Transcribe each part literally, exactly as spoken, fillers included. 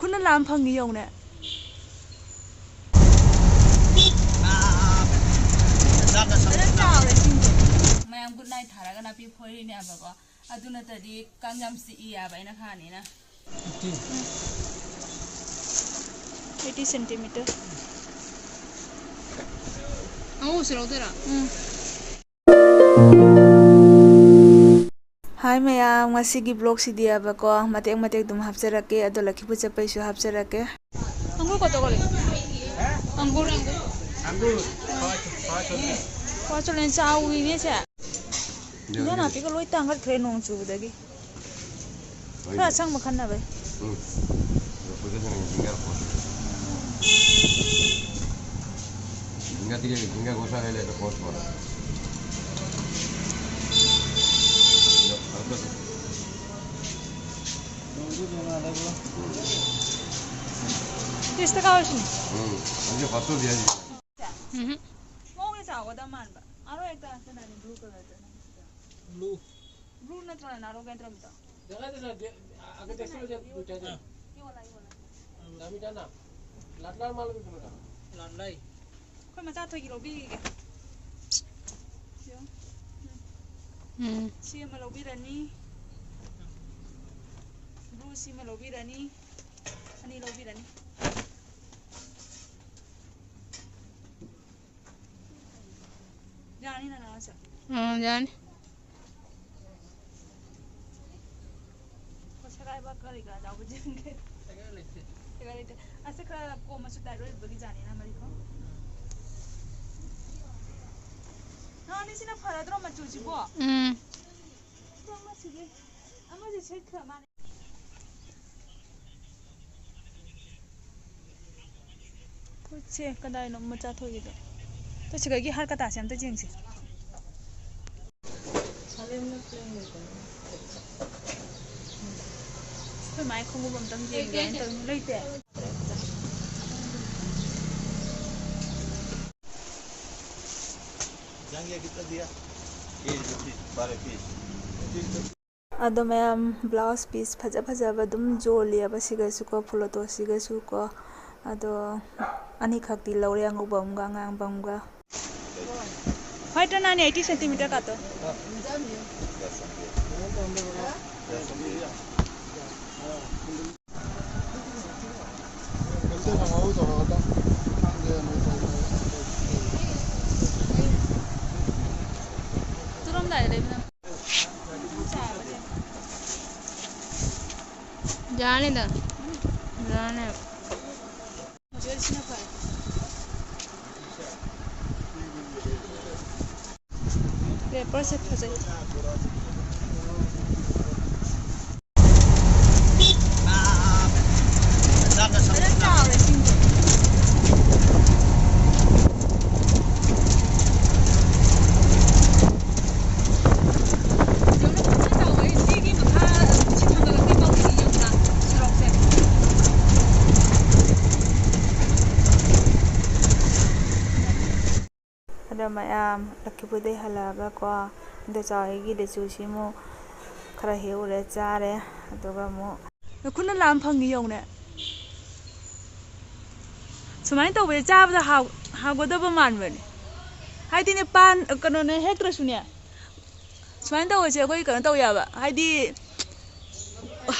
ꯈꯨꯠꯅ ꯂꯥꯝ ꯐꯪꯉꯤ ꯌꯦꯡꯉꯨꯅꯦ꯫ ꯐꯖꯅ ꯆꯥꯎꯔꯦ ꯁꯤꯡꯁꯦ꯫ ꯃꯌꯥꯝ ꯒꯨꯗ ꯅꯥꯏꯠ ꯊꯥꯔꯒ ꯅꯥꯄꯤ ꯐꯣꯏꯔꯤꯅꯦꯕꯀꯣ꯫ ꯑꯗꯨ ꯅꯠꯇ꯭ꯔꯗꯤ ꯀꯥꯡ ꯌꯥꯝ ꯆꯤꯛꯏ ꯍꯥꯏꯕ ꯑꯩꯅ ꯈꯥꯅꯤꯅ꯫ Eighty centimeter꯫ ꯑꯉꯧꯕꯁꯨ ꯂꯧꯗꯣꯏꯔꯥ? ꯎꯝ꯫ ꯍꯥꯏ ꯃꯌꯥꯝ, ꯉꯁꯤꯒꯤ vlogꯁꯤꯗꯤ ꯍꯥꯏꯕꯀꯣ, ꯃꯇꯦꯛ ꯃꯇꯦꯛ ꯑꯗꯨꯝ ꯍꯥꯞꯆꯔꯛꯀꯦ꯫ ꯑꯗꯣ ꯂꯛꯈꯤꯄꯨꯔ ꯆꯠꯄꯩꯁꯨ ꯍꯥꯞꯆꯔꯛꯀꯦ꯫ ꯑꯪꯒꯨꯔ ꯀꯣꯠꯇꯣ ꯀꯣꯠꯂꯦ꯫ ꯑꯪꯒꯨꯔ, ꯑꯪꯒꯨꯔ꯫ ꯑꯪꯒꯨꯔ꯫ ꯀ꯭ꯋꯥ ꯆꯣꯂꯦꯟ ꯆꯥꯎꯋꯤꯅꯦ ꯁꯦ꯫ ꯏꯟꯖꯥꯡ ꯅꯥꯄꯤꯒ ꯂꯣꯏ ꯇꯥꯡꯈꯠꯈ꯭ꯔꯦ ꯅꯣꯡ ꯆꯨꯕꯗꯒꯤ꯫ ꯈꯔ ꯑꯁꯪꯕ ꯈꯟꯅꯕꯩ꯫ ꯎꯝ꯫ ꯂꯐꯣꯏꯗ ꯁꯪꯉꯤ ꯖꯤꯡꯒ ꯂꯐꯣꯏ꯫ ꯖꯤꯡꯒ ꯇꯤꯀꯦ, ꯖꯤꯡꯒ ꯒꯣꯁꯥ ꯂꯩ ꯂꯩ ꯀꯣꯟ ꯀꯣꯟ꯫ ꯇꯦꯁꯇ ꯀꯥꯎꯔꯁꯤꯅꯦ꯫ ꯎꯝ꯫ ꯑꯗꯨꯗꯤ ꯐꯠꯇꯣ ꯗꯤꯌꯥ ꯖꯤ꯫ ꯎꯝ꯫ ꯃꯑꯣꯡꯗꯤ ꯆꯥꯎꯒꯗꯕ ꯃꯥꯟꯕ꯫ ꯑꯔꯣꯏ ꯍꯦꯛꯇ ꯀꯅꯥꯅꯤ blue colourꯗ ꯅꯪ ꯁꯤꯗ? Blue꯫ Blue ꯅꯠꯇ꯭ꯔꯣ ꯅꯅꯥꯔꯣ ꯀꯩꯅꯣ ꯇꯧꯔꯝꯃꯤꯗꯣ? ꯖꯒꯥ ꯖꯒꯥ ꯗꯦ-, ꯑ-, ꯑꯒ ꯗꯦꯁꯤ ꯂꯣꯏ ꯆꯠ-, ꯂꯣꯏ ꯆꯠ-, ꯏꯌꯣꯂꯥ, ꯏꯌꯣꯂꯥ꯫ ꯗꯥꯃꯤ ꯆꯥꯅ? ꯂꯥꯠ ꯂꯥꯠ ꯃꯥꯜꯂ ꯀꯩꯗꯧꯔꯒ? ꯂꯥꯠ ꯂꯩ꯫ ꯑꯩꯈꯣꯏ ꯃꯆꯥ ꯊꯣꯏꯒꯤ ꯂꯧꯕꯤꯒꯦ꯫ ꯎꯝ꯫ ꯁꯤ ꯑꯃ ꯂꯧꯕꯤꯔꯅꯤ꯫ Blue ꯁꯤ ꯑꯃ ꯂꯧꯕꯤꯔꯅꯤ꯫ ꯑꯅꯤ ꯂꯧꯕꯤꯔꯅꯤ꯫ ꯌꯥꯅꯤ ꯅꯅꯥꯎꯁꯨ꯫ ꯑꯥ, ꯌꯥꯅꯤ꯫ ꯑꯣ, ꯁꯦꯒꯥꯏꯕ ꯀꯔꯤ ꯀꯔꯥ ꯌꯥꯎꯕꯗꯤ ꯌꯦꯡꯒꯦ꯫ ꯁꯦꯒꯥꯏ ꯂꯩꯇꯦ꯫ ꯁꯦꯒꯥꯏ ꯂꯩꯇꯦ꯫ ꯑꯁꯤ ꯈꯔ ꯀꯣꯝꯃꯁꯨ tight ꯑꯣꯏꯕꯒꯤ ꯖꯥꯅꯤꯅ ꯃꯔꯤꯀꯣ꯫ ꯅꯍꯥꯟ ꯑꯅꯤꯁꯤꯅ ꯐꯔꯗ꯭ꯔꯣ ꯃꯆꯨꯁꯤꯕꯣ? ꯎꯝ꯫ ꯑꯗꯣ ꯑꯃꯁꯤꯗꯤ, ꯑꯃꯁꯤ ꯁꯦꯠꯈ꯭ꯔ ꯃꯥꯜꯂꯦ꯫ ꯈꯨꯠꯁꯦ ꯀꯗꯥꯏꯅꯣ ꯃꯆꯥ ꯊꯣꯛꯏꯗꯣ? ꯇꯣ ꯁꯤꯗꯒꯤ ꯍꯥꯔ ꯀꯇꯥꯁꯦ ꯑꯝꯇ ꯌꯦꯡꯁꯦ꯫ ꯑꯩꯈꯣꯏ ꯃꯥꯏ ꯈꯣꯡꯎꯞ ꯑꯝꯇꯪ ꯌꯦꯡꯒꯦ ꯍꯥꯏꯅ ꯇꯧꯔꯤ꯫ ꯂꯩꯇꯦ? ꯑꯗꯣ ꯃꯌꯥꯝ, ꯕ꯭ꯂꯥꯎꯁ ꯄꯤꯁ ꯐꯖ ꯐꯖꯕ ꯑꯗꯨꯝ ꯌꯣꯜꯂꯤꯑꯕ ꯁꯤꯒꯁꯨꯀꯣ, ꯐꯨꯂꯣꯇꯣꯁꯤꯒꯁꯨꯀꯣ꯫ ꯑꯗꯣ ꯑꯅꯤꯈꯛꯇꯤ ꯂꯧꯔꯦ, ꯑꯉꯧꯕ ꯑꯃꯒ ꯑꯉꯥꯡꯕ ꯑꯃꯒ꯫ ꯍ꯭ꯋꯥꯏꯠꯇ ꯅꯥꯏꯟ ꯑꯩꯠꯇꯤ ꯁꯦꯟꯇꯤꯃꯤꯇꯔ ꯀꯥꯇꯣ꯫ ꯇꯨꯔꯝꯗꯥꯏꯗ ꯂꯩꯕꯅ꯫ ꯌꯥꯅꯤꯗ꯫ ꯌꯥꯅꯤ꯫ ꯍꯧꯖꯤꯛ ꯁꯤꯅ ꯐꯔꯦ꯫ ꯄꯦꯄꯔꯁꯦ ꯐꯖꯩ꯫ ꯐꯖꯅ ꯆꯥꯎꯔꯦ ꯁꯤꯡꯗꯣ꯫ ꯌꯦꯡꯉꯨꯅꯦ, ꯐꯖꯅ ꯆꯥꯎꯋꯦ꯫ ꯁꯤꯒꯤ ꯃꯈꯥ, ꯁꯤ ꯊꯥꯡꯒꯠꯂꯛꯄꯩ ꯃꯑꯣꯡꯁꯦ ꯌꯦꯡꯉꯨꯅ, ꯁꯣꯔꯣꯛꯁꯦ꯫ ꯑꯗꯣ ꯃꯌꯥꯝ ꯂꯛꯈꯤꯄꯨꯔꯗꯩ ꯍꯜꯂꯛꯑꯒꯀꯣ, ꯏꯟꯗꯣꯆꯥ ꯍꯣꯏꯒꯤ ꯂꯤꯆꯨꯁꯤꯃꯨꯛ ꯈꯔ ꯍꯦꯛꯎꯔꯦ, ꯆꯥꯔꯦ꯫ ꯑꯗꯨꯒ ꯑꯃꯨꯛ ꯈꯨꯠꯅ ꯂꯥꯝ ꯐꯪꯉꯤ ꯌꯦꯡꯉꯨꯅꯦ꯫ ꯁꯨꯃꯥꯏꯅ ꯇꯧꯕꯁꯦ ꯆꯥꯕꯗ ꯍꯥꯎ-, ꯍꯥꯎꯒꯗꯕ ꯃꯥꯟꯕꯅꯦ꯫ ꯍꯥꯏꯗꯤꯅꯦ, ꯄꯥꯟ, ꯀꯩꯅꯣꯅꯦ, ꯍꯦꯛꯇ꯭ꯔꯁꯨꯅꯦ, ꯁꯨꯃꯥꯏꯅ ꯇꯧꯕꯁꯦ ꯑꯩꯈꯣꯏ ꯀꯩꯅꯣ ꯇꯧ ꯌꯥꯕ, ꯍꯥꯏꯗꯤ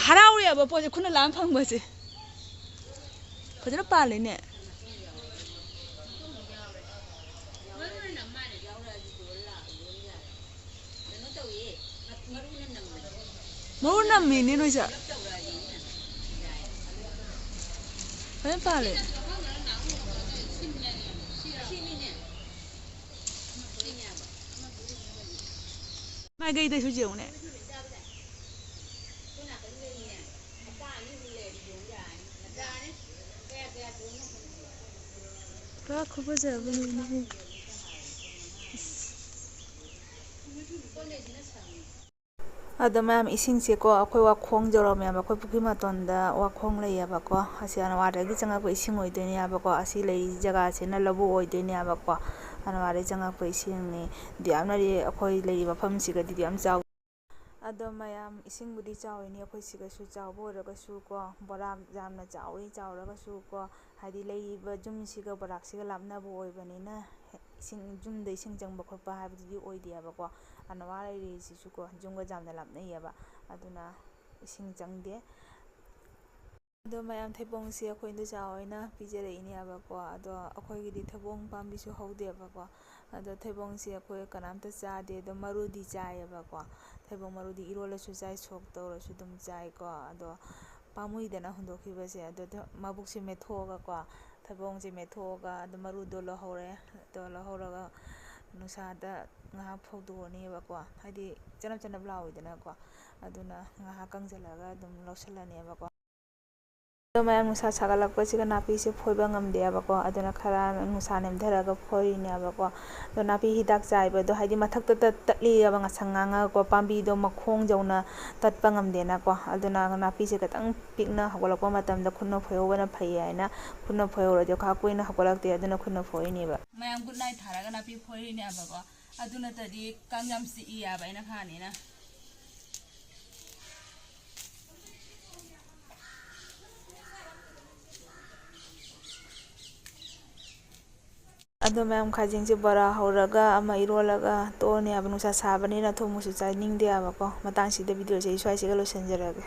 ꯍꯔꯥꯎ ꯌꯥꯕ ꯄꯣꯠꯁꯦ ꯈꯨꯠꯅ ꯂꯥꯝ ꯐꯪꯕꯁꯦ꯫ ꯐꯖꯅ ꯄꯥꯜꯂꯤꯅꯦ꯫ ꯃꯔꯨ ꯅꯝꯃꯤꯅꯦ ꯅꯣꯏꯁꯦ꯫ ꯐꯖꯅ ꯄꯥꯜꯂꯦ꯫ ꯃꯥꯏꯀꯩꯗꯁꯨ ꯌꯦꯡꯉꯨꯅꯦ꯫ ꯄꯨꯔꯥ ꯈꯨꯐꯖꯕꯅꯤꯅꯦ꯫ ꯑꯗꯣ ꯃꯌꯥꯝ, ꯏꯁꯤꯡꯁꯦꯀꯣ, ꯑꯩꯈꯣꯏ ꯋꯥꯈꯣꯡ ꯌꯧꯔꯝꯃꯦꯕ꯫ ꯑꯩꯈꯣꯏ ꯄꯨꯈ꯭ꯔꯤ ꯃꯇꯣꯟꯗ ꯋꯥꯈꯣꯡ ꯂꯩꯌꯦꯕꯀꯣ꯫ ꯑꯁꯤ ꯑꯅꯋꯥꯗꯒꯤ ꯆꯪꯉꯛꯄ ꯏꯁꯤꯡ ꯑꯣꯏꯗꯣꯏꯅꯦꯕꯀꯣ꯫ ꯑꯁꯤ ꯂꯩ ꯖꯒꯥꯁꯤꯅ ꯂꯧꯕꯨꯛ ꯑꯣꯏꯗꯣꯏꯅꯦꯕꯀꯣ꯫ ꯑꯅꯋꯥꯗꯒꯤ ꯆꯪꯉꯛꯄ ꯏꯁꯤꯡꯅꯤ꯫ ꯗ꯭ꯌꯥꯝꯅꯗꯤ ꯑꯩꯈꯣꯏ ꯂꯩꯔꯤꯕ ꯃꯐꯝꯁꯤꯒꯗꯤ ꯌꯥꯝ ꯆꯥꯎ-, ꯑꯗꯣ ꯃꯌꯥꯝ, ꯏꯁꯤꯡꯕꯨꯗꯤ ꯆꯥꯎꯔꯤꯅꯤ ꯑꯩꯈꯣꯏ ꯁꯤꯒꯁꯨ, ꯆꯥꯎꯕ ꯑꯣꯏꯔꯒꯁꯨ ꯀꯣ, ꯕꯣꯔꯥꯛ ꯌꯥꯝꯅ ꯆꯥꯎꯋꯤ, ꯆꯥꯎꯔꯒꯁꯨ ꯀꯣ, ꯍꯥꯏꯗꯤ ꯂꯩꯔꯤꯕ ꯌꯨꯝꯁꯤꯒ ꯕꯣꯔꯥꯛꯁꯤꯒ ꯂꯥꯞꯅꯕ ꯑꯣꯏꯕꯅꯤꯅ, ꯏꯁꯤꯡ, ꯌꯨꯝꯗ ꯏꯁꯤꯡ ꯆꯪꯕ ꯈꯣꯠꯄ ꯍꯥꯏꯕꯗꯨꯗꯤ ꯑꯣꯏꯗꯦꯕꯀꯣ꯫ ꯑꯅꯋꯥ ꯂꯩꯔꯤꯁꯤꯁꯨꯀꯣ, ꯌꯨꯝꯒ ꯌꯥꯝꯅ ꯂꯥꯞꯅꯩꯌꯦꯕ, ꯑꯗꯨꯅ ꯏꯁꯤꯡ ꯆꯪꯗꯦ꯫ ꯑꯗꯣ ꯃꯌꯥꯝ, ꯊꯩꯕꯣꯡꯁꯦ ꯑꯩꯈꯣꯏ ꯏꯟꯗꯣꯆꯥ ꯍꯣꯏꯅ ꯄꯤꯖꯔꯛꯏꯅꯦꯕꯀꯣ꯫ ꯑꯗꯣ ꯑꯩꯈꯣꯏꯒꯤꯗꯤ ꯊꯩꯕꯣꯡ ꯄꯥꯝꯕꯤꯁꯨ ꯍꯧꯗꯦꯕꯀꯣ꯫ ꯑꯗꯣ ꯊꯩꯕꯣꯡꯁꯦ ꯑꯩꯈꯣꯏ ꯀꯅꯥꯝꯇ ꯆꯥꯗꯦ꯫ ꯑꯗꯣ ꯃꯔꯨꯗꯤ ꯆꯥꯏꯌꯦꯕꯀꯣ꯫ ꯊꯩꯕꯣꯡ ꯃꯔꯨꯗꯤ ꯏꯔꯣꯜꯂꯁꯨ ꯆꯥꯏ, ꯁꯣꯛ ꯇꯧꯔꯁꯨ ꯑꯗꯨꯝ ꯆꯥꯏꯀꯣ꯫ ꯑꯗꯣ ꯄꯥꯝꯃꯨꯏꯗꯅ ꯍꯨꯟꯗꯣꯛꯈꯤꯕꯁꯦ꯫ ꯑꯗꯣ ꯊ-, ꯃꯕꯨꯛꯁꯦ ꯃꯦꯠꯊꯣꯛꯑꯒꯀꯣ, ꯊꯩꯕꯣꯡꯁꯦ ꯃꯦꯠꯊꯣꯛꯑꯒ ꯑꯗꯣ ꯃꯔꯨꯗꯣ ꯂꯧꯍꯧꯔꯦ꯫ ꯑꯗꯣ ꯂꯧꯍꯧꯔꯒ ꯅꯨꯡꯁꯥꯗ ꯉꯥꯏꯍꯥꯛ ꯐꯧꯗꯣꯛꯑꯅꯦꯕꯀꯣ꯫ ꯍꯥꯏꯗꯤ ꯆꯅꯞ ꯆꯅꯞ ꯂꯥꯎꯏꯗꯅꯀꯣ꯫ ꯑꯗꯨꯅ ꯉꯥꯏꯍꯥꯛ ꯀꯪꯁꯤꯜꯂꯒ ꯑꯗꯨꯝ ꯂꯧꯁꯤꯜꯂꯅꯦꯕꯀꯣ꯫ ꯑꯗꯣ ꯃꯌꯥꯝ, ꯅꯨꯡꯁꯥ ꯁꯥꯒꯠꯂꯛꯄꯁꯤꯒ ꯅꯥꯄꯤꯁꯦ ꯐꯣꯏꯕ ꯉꯝꯗꯦꯕꯀꯣ꯫ ꯑꯗꯨꯅ ꯈꯔ ꯅꯨꯡꯁꯥ ꯅꯦꯝꯊꯔꯒ ꯐꯣꯏꯔꯤꯅꯦꯕꯀꯣ꯫ ꯑꯗꯣ ꯅꯥꯄꯤ ꯍꯤꯗꯥꯛ ꯆꯥꯏꯕꯗꯣ, ꯍꯥꯏꯗꯤ ꯃꯊꯛꯇ ꯇꯠ-, ꯇꯠꯂꯤꯑꯕ, ꯉꯁꯪ ꯉꯥꯡꯉꯒꯀꯣ, ꯄꯥꯝꯕꯤꯗꯣ ꯃꯈꯣꯡ ꯌꯧꯅ ꯇꯠꯄ ꯉꯝꯗꯦꯅꯀꯣ꯫ ꯑꯗꯨꯅ ꯅꯥꯄꯤꯁꯦ ꯈꯤꯇꯪ ꯄꯤꯛꯅ ꯍꯧꯒꯠꯂꯛꯄ ꯃꯇꯝꯗ ꯈꯨꯠꯅ ꯐꯣꯏꯍꯧꯕꯅ ꯐꯩ ꯍꯥꯏꯅ ꯈꯨꯠꯅ ꯐꯣꯏꯍꯧꯔꯗꯤ ꯈꯥ ꯀꯨꯏꯅ ꯍꯧꯒꯠꯂꯛꯇꯦ꯫ ꯑꯗꯨꯅ ꯈꯨꯠꯅ ꯐꯣꯏꯔꯤꯅꯦꯕ꯫ ꯃꯌꯥꯝ, ꯒꯨꯗ ꯅꯥꯏꯠ ꯊꯥꯔꯒ ꯅꯥꯄꯤ ꯐꯣꯏꯔꯤꯅꯦꯕꯀꯣ꯫ ꯑꯗꯨ ꯅꯠꯇ꯭ꯔꯗꯤ ꯀꯥꯡ ꯌꯥꯝ ꯆꯤꯛꯏ ꯍꯥꯏꯕ ꯑꯩꯅ ꯈꯥꯅꯤꯅ꯫ ꯑꯗꯣ ꯃꯌꯥꯝ, ꯈꯥꯖꯤꯡꯁꯦ ꯕꯣꯔꯥ ꯍꯧꯔꯒ ꯑꯃ ꯏꯔꯣꯜꯂꯒ ꯇꯣꯛꯑꯅꯤ ꯍꯥꯏꯕ꯫ ꯅꯨꯡꯁꯥ ꯁꯥꯕꯅꯤꯅ ꯑꯊꯨꯝꯕꯁꯨ ꯆꯥꯅꯤꯡꯗꯦ ꯍꯥꯏꯕꯀꯣ꯫ ꯃꯇꯥꯡꯁꯤꯗ ꯚꯤꯗꯤꯑꯣꯁꯦ ꯑꯩ ꯁ꯭ꯋꯥꯏꯁꯤꯒ ꯂꯣꯏꯁꯤꯟꯖꯔꯒꯦ꯫